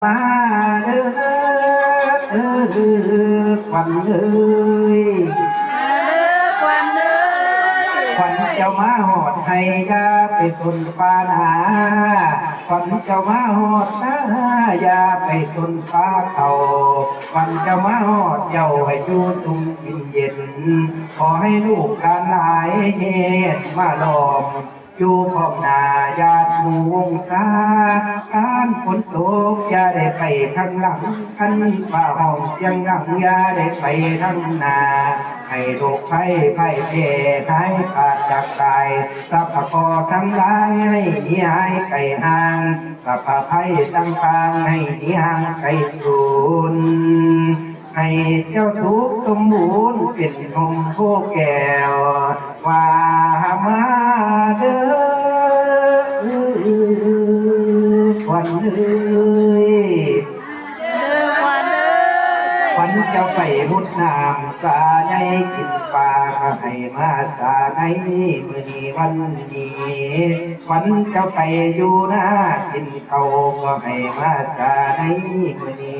ມາເດີ ເອີ ຂວັນເອີຍ ມາເດີຂວັນເອີຍ ຂວັນເຈົ້າມາຮອດໄຮ່ ຢ່າໄປສົນປ່ານາ ຂວັນເຈົ້າມາຮອດນາ ຢ່າໄປສົນປ່າເຂົາ ຂວັນເຈົ້າມາຮອດເຈົ້າໃຫ້ຢູ່ຊຸ່ມກິນເຢັນ ຂໍໃຫ້ລູກຫຼານຫຼາຍແຫ່ນມາລ້ອມ ຢູ່ພ້ອມໜ້າຍາດໝູ່ວົງສາ ຍາມຝົນຕົກຢ່າໄດ້ໄປທາງຫຼັງ ຄັນຟ້າຮ້ອງສຽງດັງຢ່າໄດ້ໄປທາງໜ້າ ໃຫ້ໂລກໄພພ່າຍແພ້ຫາຍຂາດຈາກຕາຍ ສັບພະເຄາະທັງຫຼາຍໃຫ້ໜີຫາຍໄກຫ່າງ ສັບພະໄພຕ່າງໆໃຫ້ໜີຫ່າງໄກສູນ ໃຫ້ເຈົ້າສຸກສົມບູນເປັນຮົ່ມໂພແກ້ວ ວ່າມາເດີ ຂວັນເອີຍ ເດີຂວັນເອີຍ ຂວັນເຈົ້າໄປມຸດນ້ຳສາໃຫຍ່ກິນປາ ໃຫ້ມາສາໃນມື້ນີ້ວັນນີ້ ຂວັນເຈົ້າໄປຢູ່ນາກິນເຂົ້າ ກໍໃຫ້ມາສາໃນມື້ນີ້